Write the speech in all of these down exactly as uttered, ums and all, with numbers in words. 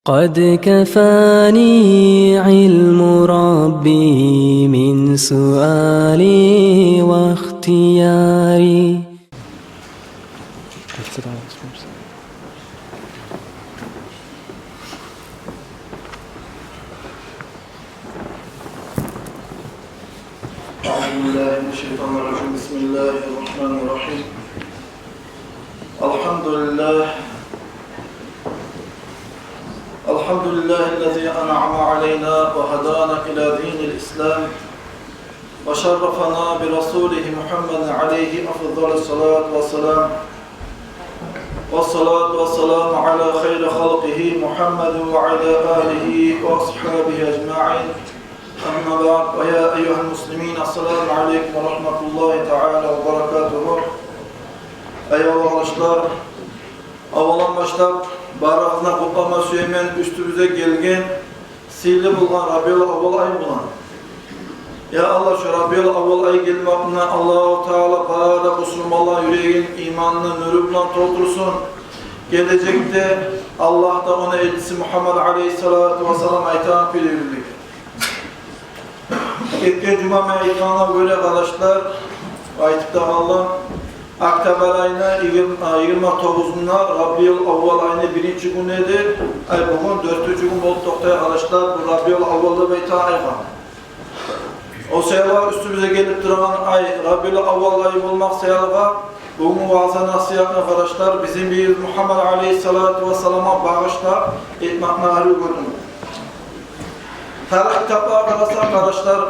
قد كفاني علم ربي من سؤالي واختياري. أعوذ بالله من الشيطان الرجيم. بسم الله الرحمن الرحيم. الحمد لله. الحمد لله الذي أنعم علينا وهدانا إلى دين الإسلام وشرفنا برسوله محمد عليه أفضل الصلاة والسلام. والصلاة والسلام على خير خلقه محمد وعلى آله وأصحابه أجمعين. أما بعد، فيا أيها المسلمين، السلام عليكم ورحمة الله تعالى وبركاته. Эй, къардашлар, аввалдан башлап барыгъызны къутлама сюемен уьстюбюзге гелген сыйлы болгъан Рабиул аввал ай булан. Я Аллагь, шо Рабиул аввал ай гелмек булан Аллагьу Таала бары да бусурманланы юрегин иманны нюрю булан толтурсун. Гележекде Аллагь да ону элчиси Мухаммад алейгьиссалату вассалам айтагъан кюйде юрюлюк. Гетген жума мен айтгъангъа гёре, къардашлар, айтып да къалдым, октябрь айны йигирма, йигирма тогъузунда, Рабиул аввал айны биринчи гюню эди. Ай, бугюн дёртюнчю гюн болуп токътай, къардашлар, бу Рабиул аввал деп айтагъан айгъа. О саялы уьстюбюзге гелип турагъан ай Рабиул аввал ай болмакъ саялы, бугюн ваъза-насигьатны, къардашлар, бизин бийибиз Мухаммад алейгьиссалату вассаламгъа багъышлап этмекни арив гёрдюм. Тарих китапларгъа къарасакъ, къардашлар,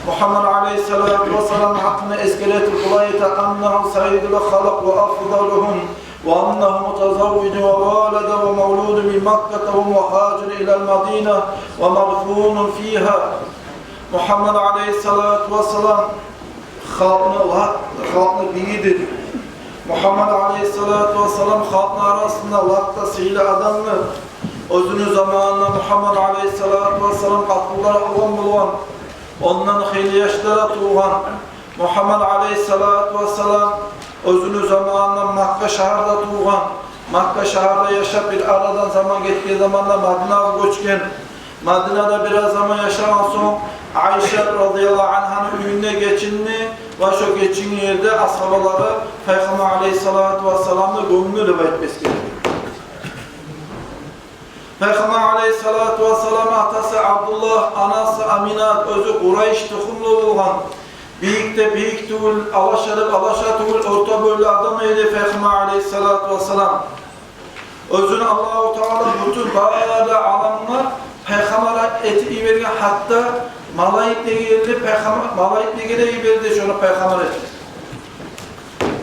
Мухаммад алейгьиссалату вассалам гьакъында эсгере туруп булай айта: أنه سيد الخلق وأفضلهم، وأنه متزوج وولد ومولود بمكة ومهاجر إلى المدينة ومدفون فيها. Мухаммад алейгьиссалату вассалам халкъны, халкъны бийидир. Мухаммад алейгьиссалату вассалам халкъны арасында лап да сыйлы адамдыр. Оьзюню заманында Мухаммад алейгьиссалату вассалам къатынлар алгъан болгъан, ондан хыйлы яшлар да тувгъан. Мухаммад алейгьиссалату вассалам оьзюню заманында Макка шагьарда тувгъан. Макка шагьарда яшап, бир арадан заман гетген заманда Мадинагъа гёчген. Мадинада бираз заман яшагъан сонг, Айша радияллагьу анханы уьюнде гечинди ва шо гечинген ерде асгьабалары Пайхаммар алейгьиссалату вассаламны гёмдю деп айтып эсгере. Пайхаммар алейгьиссалату вассаламны атасы Абдуллагь, анасы Аминат, оьзю Къурайш тухумлу болгъан. Бийик де бийик тюгюл, алаша да алаша тюгюл, орта бойлу адам эди Пайхаммар алейгьиссалату вассалам. Оьзюн Аллагьу Таала бютюн бары аламгъа пайхаммар этип йиберген, гьатта малайиклеге де пайхаммар, малайиклеге де йиберди шону пайхаммар этип.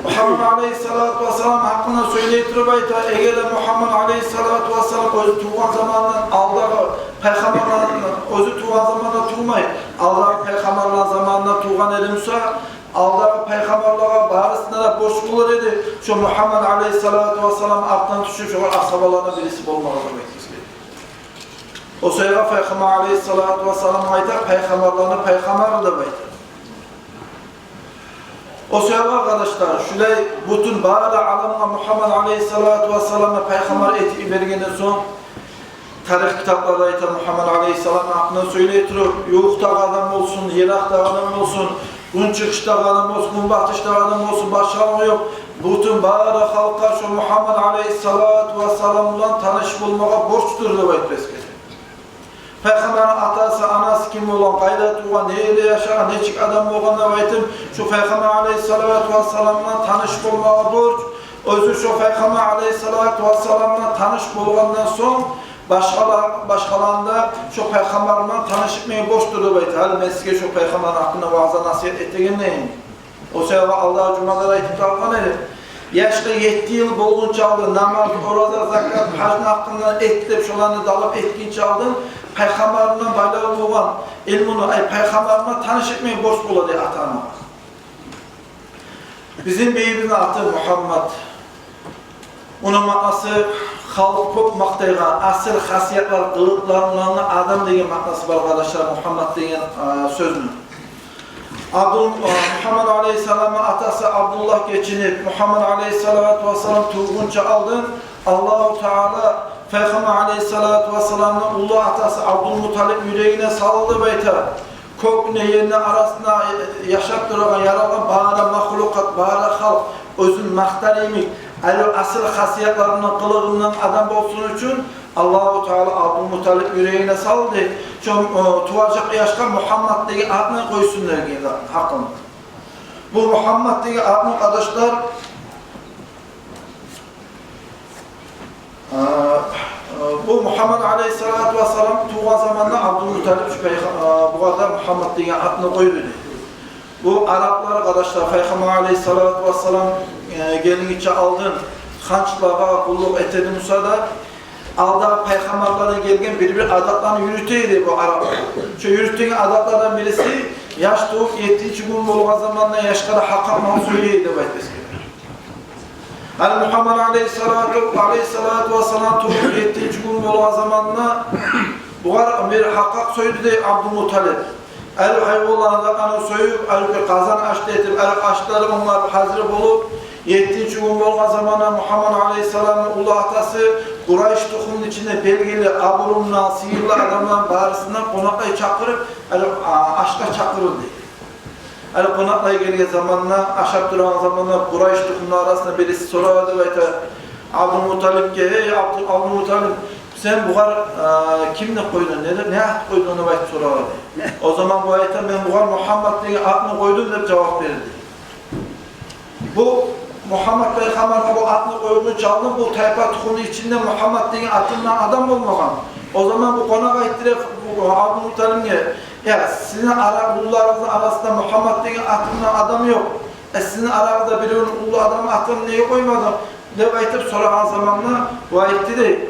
Мухаммад алейгьиссалату вассалам гьакъында сёйлей туруп айта: эгер де Мухаммад алейгьиссалату вассалам оьзю тувгъан замандан алдагъы пайхаммарланы, оьзю тувгъан заманда тувмай, алдагъы пайхаммарланы заманында тувгъан эди буса, алдагъы пайхаммарлагъа барысына да борч болар эди шо Мухаммад алейгьиссалату вассалам артындан тюшюп, шогъар асгьабалардан бириси болмагъа деп айтып эсгере. О саялы Пайхаммар алейгьиссалату вассалам айта, пайхаммарланы пайхаммары деп айта. О саялы, къардашлар, шулай бютюн бары аламгъа Мухаммад алейгьиссалату вассаламны пайхаммар этип йибергенден сонг, тарих китапларда айта, Мухаммад алейгьиссалам гьакъында сёйлей туруп, ювукъдагъы адам болсун, йыракъдагъы адам болсун, гюнчыгъышдагъы адам болсун, гюнбатышдагъы адам болсун, башгъалыгъы ёкъ, бютюн бары халкъгъа шо Мухаммад алейгьиссалату вассалам булан таныш болмагъа борчдур деп айтып эсгере. Пайхаммарны атасы, анасы ким болгъан, къайда тувгъан, не ерде яшагъан, нечик адам болгъан деп айтып, шо Пайхаммар алейгьиссалату вассалам булан таныш болмагъа борч. Оьзю шо Пайхаммар алейгьиссалату вассалам булан таныш болгъандан сонг, башгъала-, башгъаланы да шо Пайхаммар булан таныш этмеге борчдур деп айта. Гьали мен сизге шо Пайхаммарны гьакъында ваъза-насигьат этегендейин. О саялы алдагъы жумада да айтып да къалгъан эдим. Яшгъа етти йыл болгъунча алдын намаз, ораза, закат, гьажны гьакъындан эт деп, шоланы талап этгинче алдын Пайхаммар булан байлавлу болгъан илмуну, ай, Пайхаммар булан таныш этмеге борч бола дей ата-анагъа. Бизин бийибизни аты Мухаммад. Ону маънасы халкъ кёп макътайгъан, асил хасиятлар, къылыкълары булангъы адам деген маънасы бар, къардашлар, Мухаммад деген, а, сёзню. Абдул-, а, Мухаммад алейгьиссаламны атасы Абдуллагь гечинип, Мухаммад алейгьиссалату вассалам тувгъунча алдын Аллагьу Таала Пайхаммар алейгьиссалату вассаламны уллу атасы Абдулмуталип юрегине салды деп айта. Кёкню, ерни арасында яшап турагъан, яралгъан бары махлукъат, бары халкъ оьзюн макътар йимик, гьали асил хасиятларындан, къылыгъындан адам болсун учун Аллагьу Таала Абдулмуталип юрегине салды. Шо, э, туважакъ яшгъа Мухаммад деген атны къойсун деген гьакъын. Бу Мухаммад деген атны, къардашлар, А, бу Мухаммад алейгьиссалату вассалам тувгъан заманда Абдулмуталип шу пайха-, а, бугъар да Мухаммад деген атны къойду дей. Бу араплар, къардашлар, Пайхаммар алейгьиссалату вассалам, э, гелгинче алдын ханчлагъа къуллукъ этедиген буса да, алда пайхаммарлардан гелген бир-бир адатланы юрюте эди бу араплар. Шо юрютеген адатлардан бириси, яш тувуп еттинчи гюн болгъан заманда яшгъа да гьакъ къатмагъа сюе эди деп айтмас герек. Гьали Мухаммад алейгьиссалату, алейгьиссалату вассалам тувуп еттинчи гюн болгъан заманда бугъар бир гьакъ къат сойду дей Абдулмуталип. Гьали гьайванланы да аны союп, гьали бир къазан аш да этип, гьали ашлары онгарып гьазир болуп, еттинчи гюн болгъан заманда Мухаммад алейгьиссаламны уллу атасы Къурайш тухумну ичинде белгили, абурумлу, сыйлы адамланы барысын да къонакълай чакъырып, гьали, а, ашгъа чакъырды. Гьали къонакълай гелген заманда, ашап турагъан заманда Къурайш тухумну арасында бириси сорады деп айта Абдулмуталипге: «Гьей, Абду-, Абдулмуталип, сен бугъар, а, ким деп къойдунг, не деп, не ат къойдунг?» — деп айтып сорады. О заман бу айта: «Мен бугъар Мухаммад деген атны къойдум», — деп жавап берди. Бу Мухаммад пайхаммаргъа бу атны къойгъунча алдын бу тайпа тухумну ичинде Мухаммад деген атын алгъан адам болмагъан. О заман бу къонакъ айтды деп бу Абдулмуталипге: «Я, сизин ара-, уллуларыгъызны арасында Мухаммад деген атын алгъан адам ёкъ. Э, сизин арагъызда биревню уллу адамны атын неге къоймадынг?» — деп айтып сорагъан заманда, бу айтды дей: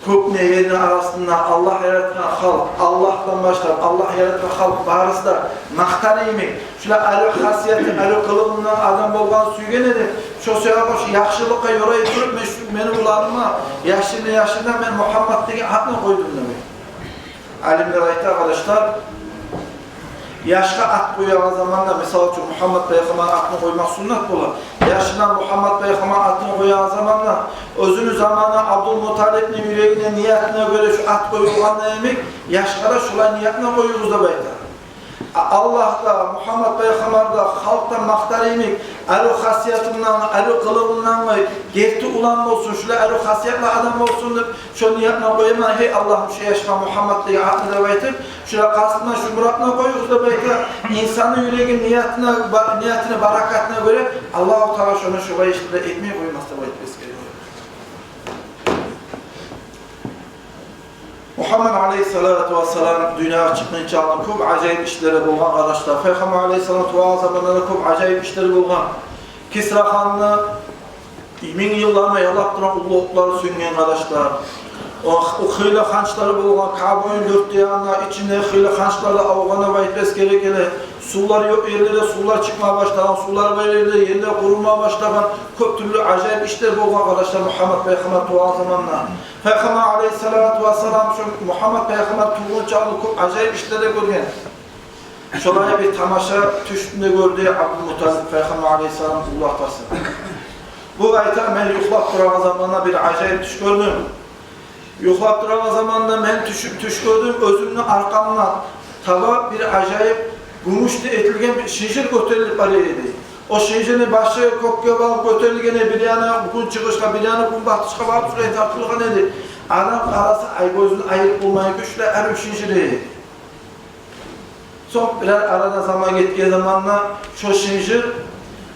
«Кёкню, ерни арасында Аллагь яратгъан халкъ, Аллагьдан башлап Аллагь яратгъан халкъ барысы да макътар йимик, шулай арив хасияты, арив къылыгъы булан адам болгъанны сюйген эдим. Шо себепли шо яхшылыкъгъа ёрай туруп, мен шу, мени уланыма яшыртма, яшыртма мен Мухаммад деген атны къойдум», — деп. Алимлер айта, къардашлар, яшгъа ат къоягъан заманда, мисал учун, Мухаммад пайхаммар атны къоймакъ суннат бола. Яшына Мухаммад пайхаммар атны къоягъан заманда, оьзюню заманы Абдулмуталипни юрегине, ниятына гёре шу ат къоюлгъан йимик, яшгъа да шулай ниятына къоюгъуз деп айта. А-, Аллагь да, Мухаммад пайхаммар да халкъдан макътар йимик, арив хасияты булан, арив къылыгъы булан, герти улан болсун, шулай арив хасиятлы адам болсун деп, шо ниятына къояман, гьей Аллагьым, шу яшыма Мухаммад деген атны деп айтып, шулай къастына, шу муратына къоюгъуз деп айта. Инсанны юрегини ниятына, ба-, ниятыны баракатына гёре Аллагьу Таала шону шулай ишде этмей къоймас деп айтып эсгере. Мухаммад алейгьиссалату вассалам дюньягъа чыкъгъынча алдын кёп ажайып ишлери болгъан, къардашлар. Пайхаммар алейгьиссалам тувагъан заманда да кёп ажайып ишлери болгъан. Кисра ханны минг йылланы яллап турагъан уллу отлары сёнген, къардашлар. О, о хыйлы ханчлары болгъан, Каабаны дёрт де янына, ичинде хыйлы ханчлар да авгъан деп айтып эсгере геле. Сувлар ёкъ ерлерде сувлар чыкъма башлагъан, сувлар бар ерлерде ерлер къурума башлагъан, кёп тюрлю ажайып ишлер болгъан, къардашлар, Мухаммад пайхаммар тувагъан заманда. Пайхаммар алейгьиссалату вассалам шо Мухаммад пайхаммар тувгъунча алдын кёп ажайып ишлер де гёрген. Шолай бир тамаша тюшюнде гёрдю Абдулмуталип пайхаммар алейгьиссаламны уллу атасы. Бу айта: «Мен юхлап турагъан заманда бир ажайып тюш гёрдюм. Юхлап турагъан заманда мен тюшюп, тюш гёрдюм, оьзюмню аркъамдан таба бир ажайып гюмюшден этилген бир шынжыр гётерилип бара эди. О шынжырны башы кёкге багъып гётерилген эди, бир яны гюнчыгъышгъа, бир яны гюнбатышгъа багъып шулай тартылгъан эди. Адам къараса, ай, гёзюн айырып болмайгъан шулай арив шынжыр эди». Сонг бирер арада заман гетген заманда шо шынжыр,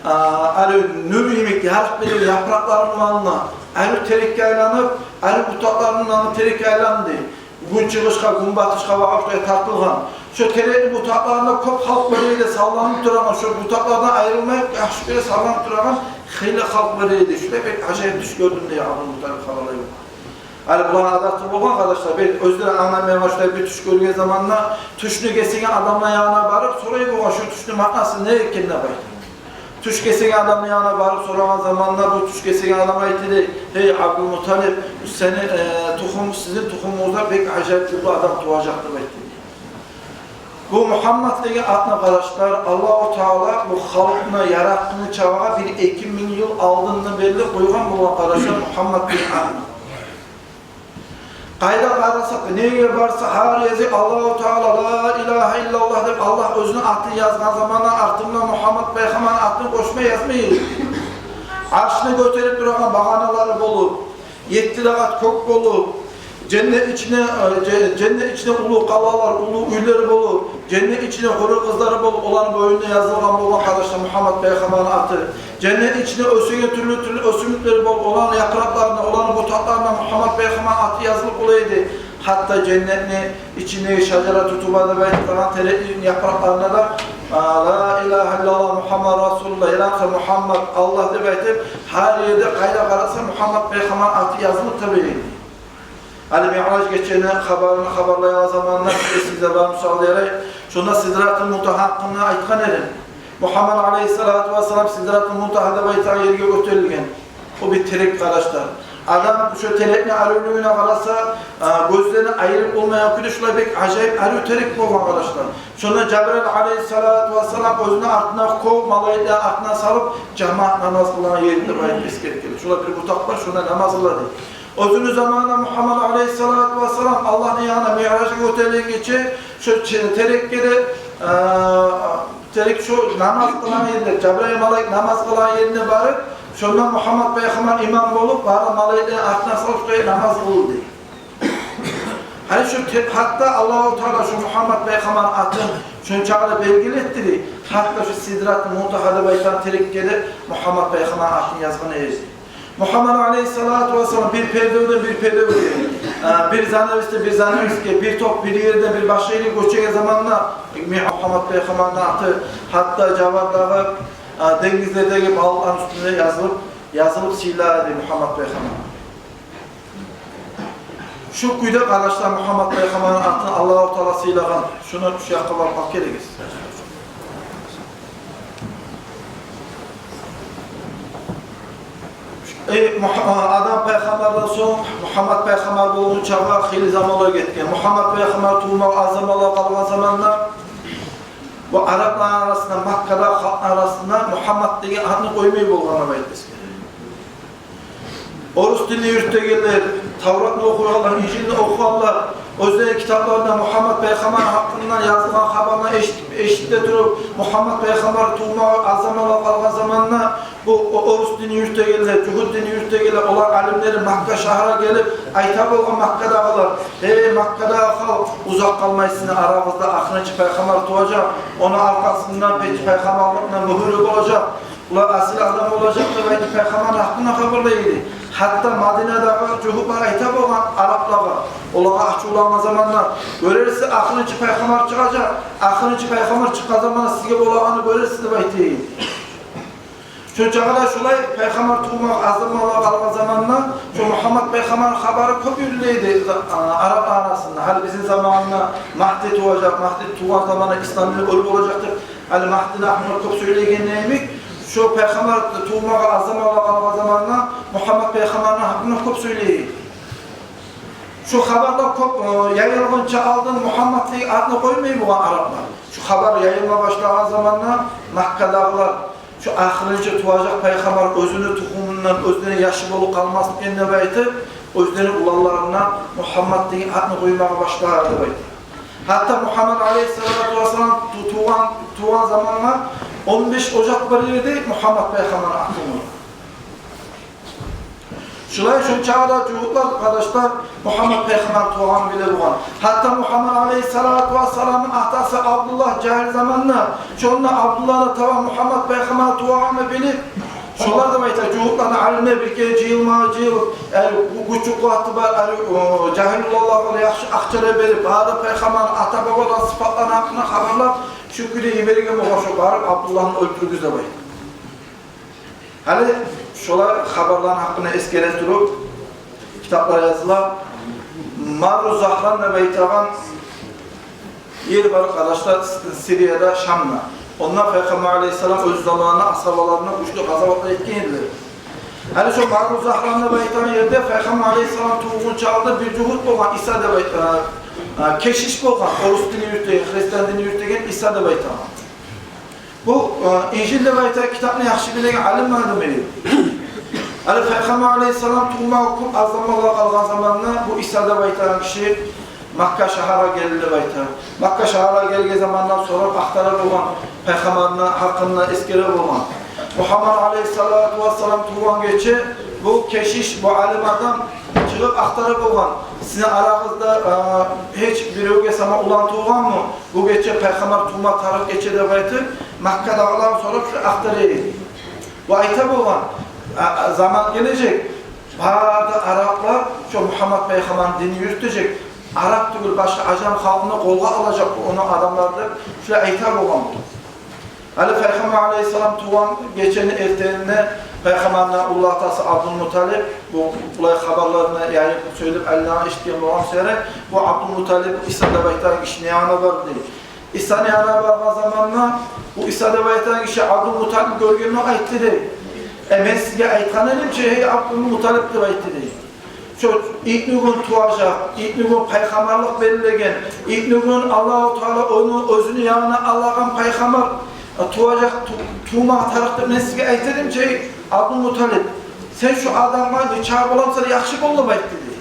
а, арив нюр йимик ярыкъ береген япыракъларыны булан арив терекге айланып, арив бутакъларыны булан терекге айланды. Гюнчыгъышгъа, гюнбатышгъа багъып шулай тартылгъан. Шо терекни бутакъларында кёп халкъ бар эди салланып турагъан, шо бутакълардан айрылмай яхшы гёре салланып турагъан хыйлы халкъ бар эди. Шулай бир ажайып тюш гёрдюм дей Абдулмуталип хабарлай. Гьали буланы адаты болгъан, къардашлар, бек оьзлери англамайгъан, шулай бир тюш гёрген заманда тюшню гесеген адамланы янына барып сорай болгъан, шу тюшню маънасы не экен деп айтып. Тюш гесеген адамны янына барып сорагъан заманда бу тюш гесеген адам айтды дей: «Гьей Абдулмуталип, сени, э, тухум, сизин тухумугъузда бек ажайып уллу адам туважакъ», — деп айтды дей. Бу Мухаммад деген атны, къардашлар, Аллагьу Таала бу халкъны яратгъынчагъа бир эки минг йыл алдындан берли къойгъан болгъан, къардашлар, Мухаммад деген атны. Къайда къарасакъ, неге барсакъ, гьар ерде Аллагьу Таала, ла илагьа иллаллагь деп Аллагь оьзюню атын язгъан заманда артындан Мугьаммат пайхаммарны атын къошмай язмай. Аршны гётерип турагъан багъаналары болуп, етти де къат кёк болуп, женнет ичине, э, же-, женнет ичине уллу къалалар, уллу уьйлер болуп, женнет ичине гьюрюл къызлары болуп, оланы боюнда язылгъан болгъан, къардашлар, Мугьаммат пайхаммарны аты. Женнет ичине оьсеген тюрлю-тюрлю оьсюмлюклер болуп, оланы япыракъларына, оланы бутакъларына Мугьаммат пайхаммарны аты язылып бола эди. Гьатта женнетни ичиндеги шажарату туба деп айтылгъан терекни япыракъларына да, а, ла илагьа иллаллагь Мугьаммад расулуллагь, яда Мугьаммат Аллагь деп айтып, гьар ерде къайда къараса Мугьаммат пайхаммарны аты язылып таба эди. Гьали Миъраж гечени хабарын хабарлайгъан заманда, эсигизде бар буса ярай, шонда Сидратул Мунтагьа гьакъында айтгъан эдим. Мугьаммат алайгьиссалату вассалам Сидратул Мунтагьа деп айтагъан ерге гётерилген. О бир терек, къардашлар. Адам шо терекни аривлюгюне къараса, а, гёзлерин айырып болмайгъан кюйде, шулай бек ажайып арив терек болгъан, къардашлар. Шонда Жабрайыл алайгьиссалату вассалам оьзюню артына кёп малайиклени артына салып, жамаат намаз къылагъан ери деп айтып эсгерип геле. Шулай бир бутакъ бар, шонда намаз къыла дей. Оьзюню заманында Мугьаммат алайгьиссалату вассалам Аллагьны янына Миъражгъа гётерилгенче, шо че-, терекге де, а, терек шо намаз къылагъан ерине, Жабрайыл малайик намаз къылагъан ерине барып, шонда Мугьаммат пайхаммар имам болуп, бары малайиклени артына салып, шулай намаз къылды дей. Гьали шо те-, гьатта Аллагьу Таала шо Мугьаммат пайхаммарны атын шончакъы да белгили этди дей, гьатта шо Сидратул Мунтагьа деп айтагъан терекге де Мугьаммат пайхаммарны атын язгъан эди. Мугьаммат алайгьиссалату вассалам бир пердевден бир пердевге, а, бир занавесден бир занавесге, бир топ бир ерден бир башгъа ерге гёчеген заманда Мугьаммат пайхаммарны аты гьатта жавардагъы, а, денгизлердеги балыкъланы уьстюнде язылып, язылып сыйла эди Мугьаммат пайхаммар. Шу кюйде, къардашлар, Мугьаммат пайхаммарны атын Аллагьу Таала сыйлагъан. Шуну шу якъгъа барып алып гелигиз. Э, Мугь-, Адам пайхаммардан сонг Мугьаммат пайхаммар болгъунчагъа хыйлы заманлар гетген. Мугьаммат пайхаммар тувмагъа аз заманлар къалгъан заманда, бу арапланы арасында, Маккадагъы халкъны арасында Мугьаммат деген атны къоймай болгъан деп айтып эсгере. Орус динни юрютегенлер, Тавратны охуйгъанлар, Инжилни охуйгъанлар, оьзлени китапларында Мугьаммат пайхаммар гьакъындан язылгъан хабарны эшитип, эшитип де туруп, Мугьаммат пайхаммар тувмагъа аз заманлар къалгъан заманда, бу о-, орус динни юрютегенлер, жугьут динни юрютегенлер, олар алимлери Макка шагьаргъа гелип айта болгъан Маккадагъылар: «Гьей, Маккадагъы халкъ, узакъ къалмай сизин арагъызда ахырынчы пайхаммар туважакъ, ону аркъасында бир пайхаммарлыкъны мюгьюрю болажакъ. Булар асил адам болажакъ», — деп айтып, пайхаммарны гьакъында хабарлай эди. Гьатта Мадинадагъы жугьутлар айта болгъан араплагъа, олагъа ачувлангъан заманда: «Гёрерсиз, ахырынчы пайхаммар чыгъажакъ, ахырынчы пайхаммар чыкъгъан заманда сизге болагъанны гёрерсиз», — деп айта эди. Шончагъа да шулай пайхаммар тувмагъа аз заманлар къалгъан заманда шо Мугьаммат пайхаммарны хабары кёп юрюле эди, а, арап арасында. Гьали бизин заманында Магьди туважакъ, Магьди тувгъан заманда ислам дин оьр болажакъ деп, гьали Магьдини гьакъында кёп сёйлегенде йимик, шо пайхаммар тувмагъа аз заманлар къалгъан заманда Мугьаммат пайхаммарны гьакъында кёп сёйлей эди. Шо хабарлар кёп, э, яйылгъынча алдын Мугьаммат деген атны къоймай болгъан араплар. Шо хабар яйылма башлагъан заманда Маккадагъылар, шо ахырынчы туважакъ пайхаммар оьзюню тухумундан, оьзлени яшы болуп къалмасын экен деп айтып, оьзлени уланларына Мугьаммат деген атны къоймагъа башлагъан деп айта. Гьатта Мугьаммат алайгьиссалату вассалам ту-, тувгъан, тувгъан заманда он беш ожакъ бир ерде Мугьаммат пайхаммарны атын къойгъан. Шулай шончагъа да жугьутлар, къардашлар, Мугьаммат пайхаммар тувгъанны биле болгъан. Гьатта Мугьаммат алайгьиссалату вассаламны атасы Абдуллагь жагьил заманда, шонда Абдуллагьны таба Мугьаммат пайхаммар тувгъанны билип, шолар деп айта, жугьутланы алимлери бир керен жыйылмагъа жыйылып, яни гю-, гючю-къуваты бар, яни, о, жагьил уланлагъа яхшы акъчалар берип, бары пайхаммарны ата-бабаланы сыпатларын гьакъында хабарлап, шу кюйде йиберген болгъан, шо барып Абдуллагьны оьлтюрюгюз деп айта. Гьали шолар хабарланы гьакъында эсгере туруп, китаплар языла. Марру Загьран деп айтагъан ер бар, къардашлар, Сирияда, Шамда. Онда Пайхаммар алайгьиссалам оьз заманында асгьабаларына гючлю къазаватлар этген эдилер. Гьали шо Марру Загьран деп айтагъан ерде Пайхаммар алайгьиссалам тувгъунча алда бир жугьут болгъан, Иса деп айта-, а, а, кешиш болгъан, орус динни юрютеген, христиан динни юрютеген Иса деп айтагъан. Бу, э, Инжил деп айтагъан китапны яхшы билеген алим бар эди. Гьали Пайхаммар алейгьиссалам тувмагъа кёп аз заманлар къалгъан заманда бу Иса деп айтагъан гиши Макка шагьаргъа гелди деп айта. Макка шагьаргъа гелген заманда сорап ахтарып болгъан, Пайхаммарны гьакъында эсгере болгъан. Мугьаммад алейгьиссалату вассалам тувгъан гече бу кешиш, бу алим адам чыгъып ахтарып болгъан: «Сизин арагъызда, а, гьеч биревге сама улан тувгъанмы? Бу гече Пайхаммар тувма тарыкъ гече», — деп айтып, Маккадагъылар сорап, шо ахтара эди. Бу айта болгъан: «А, а, заман гележек, бары да араплар шо Мугьаммад Пайхаммарны динин юрютежек, арап тюгюл башгъа ажам халкъны къолгъа алажакъ ону адамлар», — деп шулай айта болгъан. Гьали Пайхаммар алейгьиссалам тувгъан гечени эртенине Пайхаммарны уллу атасы Абдулмуталип бу, булай хабарларын яйып сёйлеп, айланып эшитген болгъан сери, бу Абдулмуталип Иса деп айтагъан гишини янына барды. Исаны янына баргъан заманда бу Иса деп айтагъан гиши Абдулмуталипни гёргенде айтды дей: «Э, мен сизге айтгъан эдим чи, гьей Абдулмуталип», — деп айтды дей. «Шо итнигюн туважакъ, итнигюн пайхаммарлыкъ берилеген, итнигюн Аллагьу Таала ону оьзюню янына алагъан пайхаммар, э, туважакъ, ту-, тувмагъа тарыкъ деп мен сизге айта эдим чи, гьей Абдулмуталип. Сен шо адамгъа нечакъы боламусан яхшы бол», — деп айтды дей.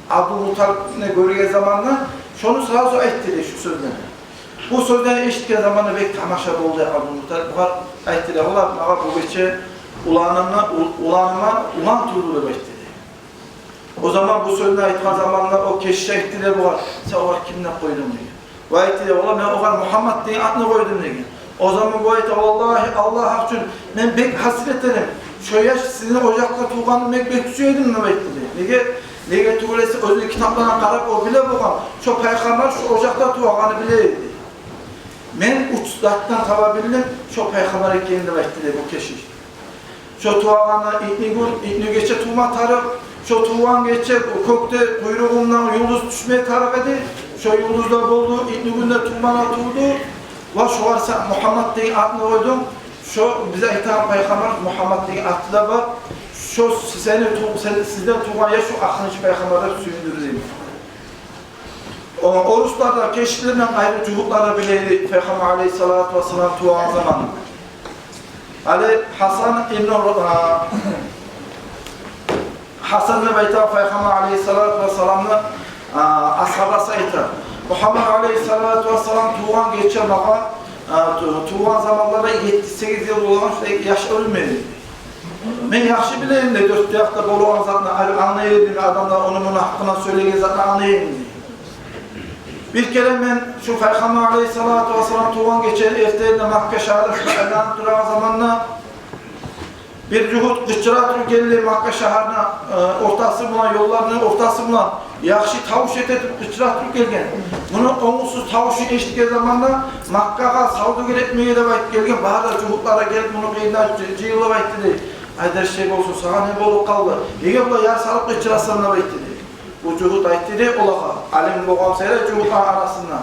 Абдулмуталипни гёрген заманда шону сразу айтды дей шу сёзлени. Бу сёзлени эшитген заманда бек тамаша болду Абдулмуталип. Бугъар айтды дей: «Валлагь, магъа бу гече уланыма, у-, уланыма улан тувду», — деп айтды дей. О заман бу сёзню айтгъан заманда о кешиш айтды дей бугъар: «Сен огъар ким деп къойдунг?» — деген. Бу айтды дей: «Валлагь, мен огъар Мугьаммад деген атны къойдум», — деген. О заман бу айта: «Валлагь, Аллагь гьакъ учун, мен бек гьасирет эдим. Шо яш сизин ожакъда тувгъанын мен бек сюе эдим», — деп айтды дей. Неге? Неге тюгюл эсе, оьзюню китапларына къарап, о биле болгъан, шо пайхаммар шо ожакъда тувагъанын биле эди. «Мен уьч затдан таба билдим шо пайхаммар экенин», — деп айтды дей бу кешиш. Шо тувагъаны итнигюн, итнигече тувма тарыкъ. Шо тувгъан гече кёкде къуйругъундан юлдуз тюшме тарыкъ эди. Шо юлдуз да болду, итнигюн де тувма да тувду. Ва шогъар сен Мугьаммад деген атны къойдунг. Шо биз айтагъан пайхаммар Мугьаммад деген аты да бар. Шо сени ту-, сен, сизден тувгъан яш шо ахырынчы пайхаммар деп сююндюрдю. О, оруслар да, кешишлерден къайры жугьутлар да биле эди Пайхаммар алейгьиссалату вассалам тувагъан заманны. Гьали Гьасан ибну, а, Гьасан деп айта, Пайхаммар алейгьиссалату вассаламны, а, асгьабасы айта: «Мугьаммад алейгьиссалату вассалам тувгъан гече магъа, а, ту-, тувгъан заманларда етти-сегиз йыл болагъан шулай яш оьлмеди. Мен яхшы билейим де, дёрт якъда болагъан затны ан-, англайым да, адамлар ону-муну гьакъында сёйлеген затны англайым да. Бир керен мен шу Пайхаммар алейгьиссалату вассалам тувгъан гечени эртенинде Макка шагьарда шулай айланып турагъан заманда бир жугьут къычыра туруп гелди Макка шагьарны, э, ортасы булан, ёлларыны ортасы булан яхшы тавуш этип къычыра туруп гелген. Муну онгсуз тавушун эшитген заманда Маккагъа савдюгер этмеге деп айтып гелген, бары да жугьутлар да гелип муну къырыйына жы-, жыйылып айтды дей: «Гьайдар, шей болсун, сагъа не болуп къалды? Неге булай яр салып къычырасан?» — деп айтды дей. Бу жугьут айтды дей олагъа, алим болгъан саялы жугьутланы арасында: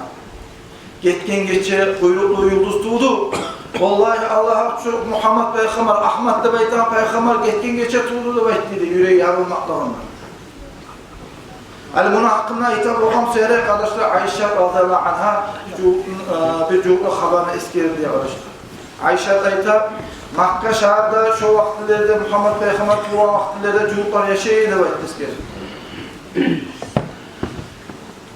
«Гетген гече къуйрукълу юлдуз тувду. Валлагь, Аллагь гьакъ, шу Мугьаммад пайхаммар, Агьмад деп айтагъан пайхаммар гетген гече тувду», — деп айтды дей, юреги ярылмакълыгъындан. Гьали муну гьакъында айта болгъан сери, къардашлар, Айша радияллагьу ангьа жугьутну, э, бир жугьутну хабарын эсгерди, къардашлар. Айша айта: «Макка шагьарда шо вакътилерде, Мугьаммад пайхаммар тувгъан вакътилерде жугьутлар яшай эди», — деп айтды, эсгерди.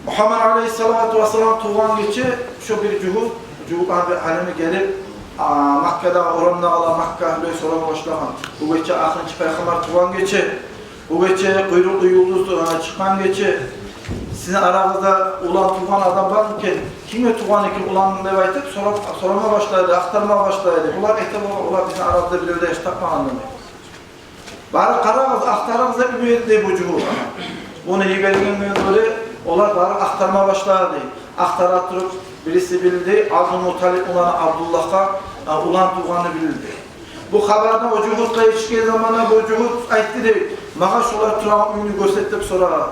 Мугьаммад алейгьиссалату вассалам тувгъан гече шо бир жугьут, жугьутланы бир алими гелип, а, Маккадагъы орамдагъылар, Макка агьлюге сорама башлагъан: «Бу гече ахырынчы пайхаммар тувгъан гече, бу гече къуйрукълу юлдуз, а, чыкъгъан гече, сизин арагъызда улан тувгъан адам бармы экен? Кимге тувгъан экен уланыгъыз?» — деп айтып, сорап, сорама башлады, ахтарма башлады. Булар айта болгъан: «Олар бизин арабызда бирев де яш тапмагъан», — деп. «Барып къарагъыз, ахтарыгъыз», — деп йиберди бу жугьут. Ону йибергенден гёре олар барып ахтарма башлады. Ахтара туруп, бириси билди, Абдулмуталип уланы Абдуллагьгъа, а, улан тувгъанны билди. Бу хабарны о жугьутгъа етишген заманда бу жугьут айтды дей: «Магъа шолар турагъан уьйню гёрсет», — деп сорады.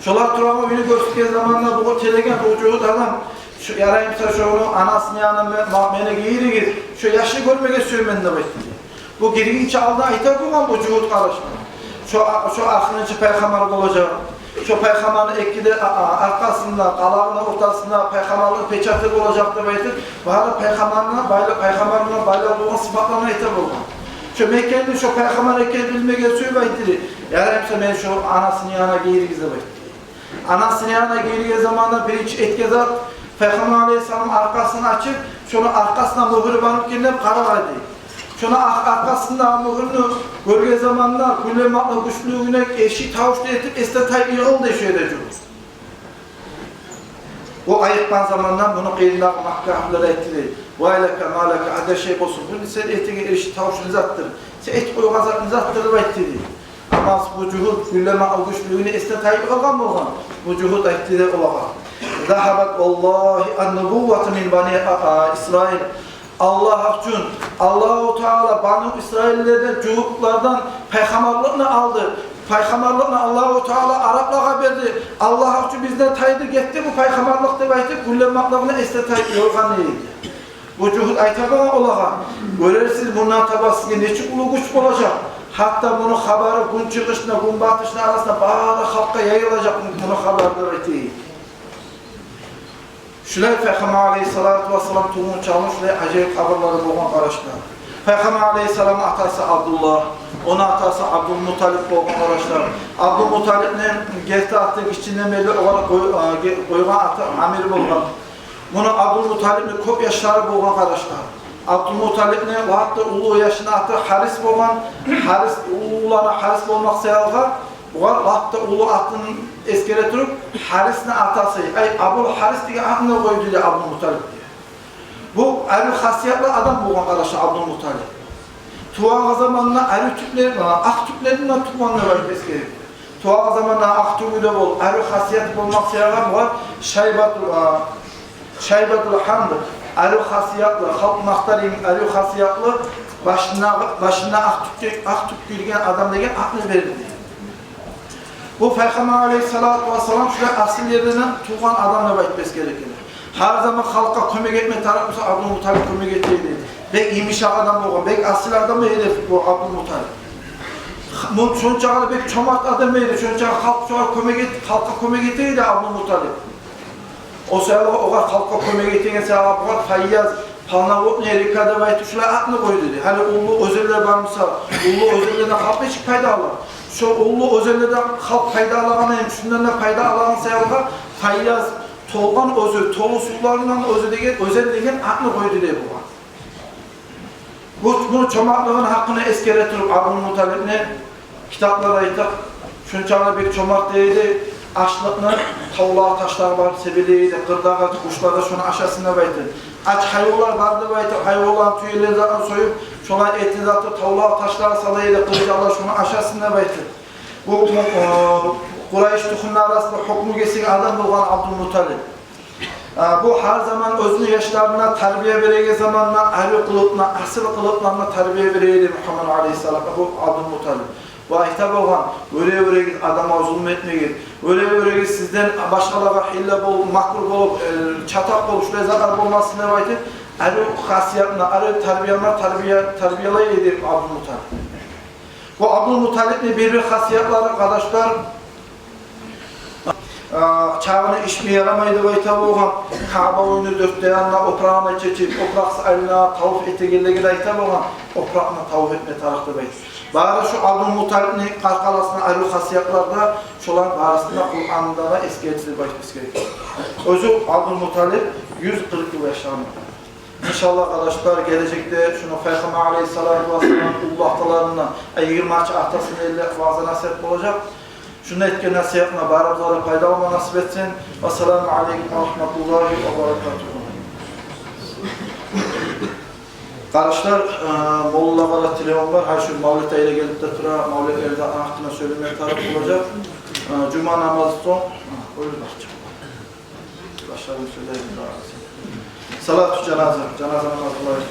Шолар турагъан уьйню гёрсетген заманда бу тилеген бу жугьут адам: «Шу, яраймыса, шону анасыны янына ме-, ма-, мени гийиригиз, шо яшны гёрмеге сюемен», — деп айтды дей. Бу гиргинче алда айта болгъан бу жугьут, къардашлар: «Шо а-, шо ахырынчы пайхаммар болажакъ. Шо пайхаммарны эки де а-, а-, аркъасында, къалагъыны ортасында пайхаммарлыкъ печаты болажакъ», — деп айтып, бары пайхаммарына байлы-, пайхаммарына байлавлу болгъан сыпатларын айта болгъан. Шо мен экенни, шо пайхаммар экенни билмеге сюйюп айтды дей: «Ярай буса, мени шо анасыны янына гийиригиз», — деп айтды. Анасыны янына гийирген заманда биринчи этген зат, пайхаммар алейгьиссаламны аркъасын ачып, шону аркъасына мюгьюр барып гелген, къарагъан дей. Шону ар-, аркъасындагъы мюгьюрню гёрген заманда гюллемекни гючлюлюгюне эрши тавуш да этип, эсден тайып йыгъылды дей шо ерде жугьут. О айыкъгъан заманда муну къырыйындагъы маккагьлюлер айтды дей: «Вайлака малака, адашай болсун, бу сен этеген эрши тавуш не затдыр? Сен этип къойгъан зат не затдыр?» — деп айтды дей. Амма бу жугьут гюллемекни гючлюлюгюне эсден тайып къалгъан болгъан. Бу жугьут айтды дей олагъа: «Загьабат валлагьи ан-нубуввату мин бани, а, а, Исраил». Аллагь учун, Аллагьу Таала Бану Исраиллерден, жугьутлардан пайхаммарлыкъны алды. Пайхаммарлыкъны Аллагьу Таала араплагъа берди. Аллагь учун бизден тайды, гетди бу пайхаммарлыкъ деп айтып, гюллемеклигине эсден тайып йыгъылгъан эди. Бу жугьут айта болгъан олагъа: «Гёрерсиз, мундан таба сизге нечик уллу гюч болажакъ. Гьатта муну хабары гюн чыгъышына, гюн батышына арасына бары халкъгъа яйылажакъ муну хабары», — деп айтды. Шулай пайхаммар алейгьиссалату вассалам тувгъан чагъы шулай ажайып хабарлары болгъан, къардашлар. Пайхаммар алейгьиссаламны атасы Абдуллагь, ону атасы Абдулмуталип болгъан, къардашлар. Абдулмуталипни герти аты, гиччиден берли огъар къой-, а, ге-, къойгъан аты Амир болгъан. Муну, Абдулмуталипни, кёп яшлары болгъан, къардашлар. Абдулмуталипни лап да уллу яшны аты Гьарис болгъан. Гьарис, уллуланы Гьарис болмакъ саялы, бугъар лап да уллу атын эсгере туруп, Гьарисни атасы, ай, Абул Гьарис деген атны къойду дей Абдулмуталипге. Бу арив хасиятлы адам болгъан, къардашлар, Абдулмуталип. Тувагъан заманда арив тюклер, а, акъ тюклерден тувгъан деп айтып эсгере. Тувагъан заманда акъ тюгю де бол, арив хасияты болмакъ саялы бугъар Шайбатул, а, Шайбатул Гьамд, арив хасиятлы, халкъ макътар йимик арив хасиятлы, башына, башына акъ тюк, акъ тюк гийген адам деген атны берди. Бу пайхаммар алейгьиссалату вассалам шулай асил ерден тувгъан адам деп айтып эсгере геле. Гьар заман халкъгъа кёмек этме тарыкъ буса, Абдулмуталип кёмек эте эди. Бек йымышакъ адам болгъан, бек асил адам эди бу Абдулмуталип. Бу шончакъы да бек чомарт адам эди, шончакъы халкъгъа кёмек эт-, халкъгъа кёмек эте эди Абдулмуталип. О саялы огъар, халкъгъа кёмек этеген саялы, огъар Файяз, полноводная река деп айтып, шулай атны къойду дей. Гьали уллу оьзенлер бар буса, уллу оьзенлерден халкъ нечик пайда ала? Шо уллу оьзенлерден халкъ пайда алагъан, эм шундан да пайда алагъан саялы Файяз, толгъан оьзю, толу сувларындан оьзю деген, оьзен деген атны къойду дей бугъар. Бу, муну чомартлыгъыны гьакъында эсгере туруп, Абдулмуталипни, китаплар айта, шончакъы бек чомарт эди, ашлыкъны тавлагъа, ташлагъа барып себелей эди, къырдагъы къушлар да шону ашасын деп айтып. Ач гьайванлар бар деп айтып, гьайванланы тюелерин, затын союп, шоланы этин, затын тавлагъа, ташлагъа сала эди, къыржанлар шону ашасын деп айтып. Бу, э, Къурайыш тухумланы арасында гьукму гесек адам болгъан Абдулмуталип. А, бу гьар заман оьзюню яшларына тарбия береген заманда арив къылыкъны, асил къылыкъланы тарбия бере эди Мугьаммад алейгьиссаламгъа бу Абдулмуталип. Бу айта болгъан: «Оьре-оьрегиз адамгъа зулму этмегиз. Оьре-оьрегиз сизден башгъалагъа гьилла болуп, макру болуп, э, чатакъ болуп, шулай затлар болмасын», — деп айтып, арив хасиятны, арив тарбияны тарбия-, тарбиялай эди Абдулмуталип. Бу Абдулмуталипни бир-бир хасиятлары, къардашлар, а, чагъыны ичме ярамай деп айта болгъан. Каъба уьюню дёрт де янына опурагъын чечип, опуракъсыз айлана, таваф этегенлеге де айта болгъан, опуракъны таваф этме тарыкъ деп айтып. Бары шу Абдулмуталипни къаркъарасына арив хасиятлар да, шолар барысын да Къуранда да эсгерди деп айтып эсгерген. Оьзю Абдулмуталип юз къыркъ йыл яшагъан. Иншаллагь, къардашлар, гележекде шуну Пайхаммар алейгьиссалату вассаламны уллу аталарындан, э, йигирманчы атасындан элли ваъза-насигьат болажакъ. Шунда этген насигьатына барыбызгъа да пайда алма насип этсин. Ассаламу алейкум ва рагьматуллагьи ва баракатугьу. Къардашлар, э, моллагъа да тилевюм бар. Гьар шу мавлет айы да гелип де тура, мавлетлени де гьакъында сёйлеме тарыкъ болажакъ. Э, жума намазы сонг, э, оьлюп барча. Башларым сёйлейим дагъы. Салату жаназа, жаназа намазы къылайыкъ.